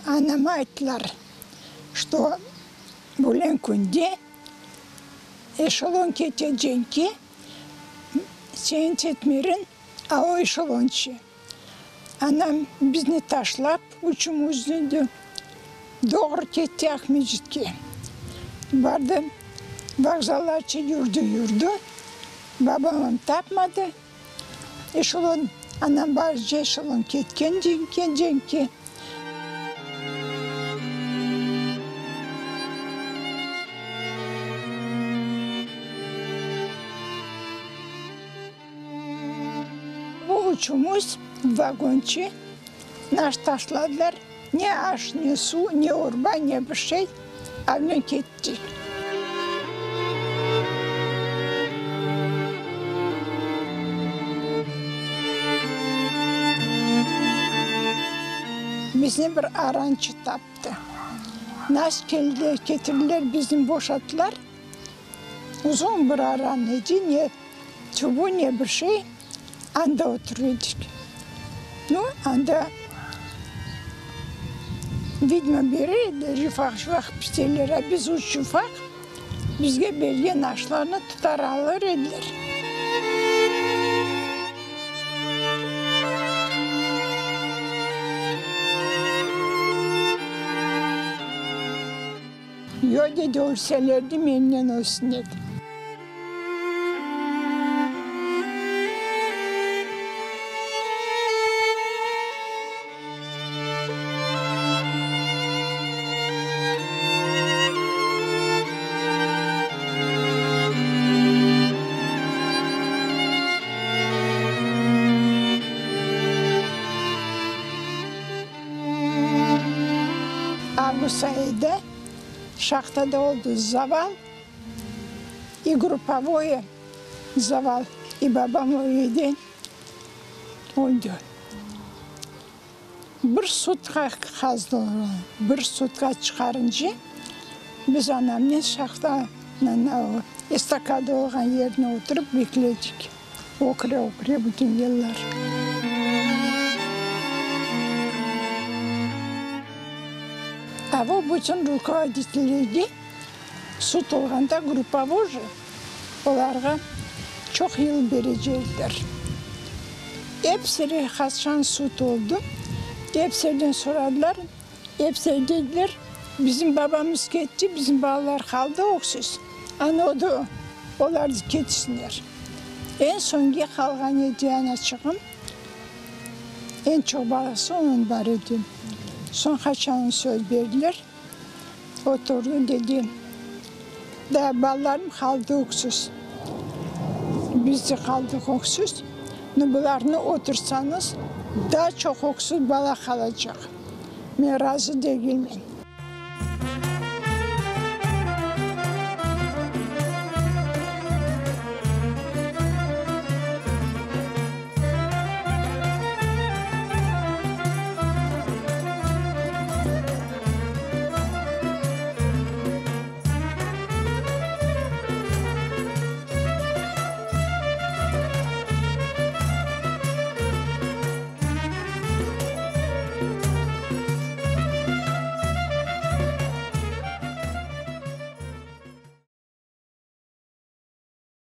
Anama ayttılar, çto bülen künde eşelon kete cenkke, seniñ tetmeriñ a o eşelonçı. Anam bizni taşlap, üçümizni de doğru ketti Aqmescitke. Bardı, vokzallarca yürdi-yürdi, babamam tapmadı. Eşelon, anam barca eşelon ketken cenkke, cenkke. Bu üçümiz vagonçı, naş taşladılar, ne aş, ne suv, ne urba, ne bir şey, avnen kettik. Bizni bir arançı taptı. Nas keldi, ketirdiler, bizni boşattılar. Uzun bir aran edi, ne tübü, ne bir şey, anda oturır edik. Nu, anda, vidimo, berir ediler, yufaq-yufaq piteler, a biz üç yufaq, bizge bergen aşlarnı tutar alır ediler. Yoq, dedi, ölseler de mennen ölsün, dedi. Avgust ayında şahtada oldı zaval, i gruppovoye zaval, i babam o yerde öldi. Bir sutka qazdılar onı, bir sutka çıqarınca biz anamnen şahta estakada olğan yerine oturıp bekledik. Öküre-öküre bütün yıllar. A bu bütün rukovoditellerge sud olğanda gruppovoy je, olarğa çoq yıl berecekler. Epsiri qaçan sud oldı, epsirden soradılar, epsiri dediler, bizim babamız ketti, bizim balalar qaldı öksüz, ana o da olar da ketsinler. Eñ soñki qalğan edi anaçığım, eñ çoq balası onıñ bar edi. Soñ qaçanı söz berdiler, oturdı, dedi, daa balalarım qaldı öksüz, biz de qaldıq öksüz, no bularnı oturtsañız, daa çoq öksüz bala qalacaq, men razı degilmen.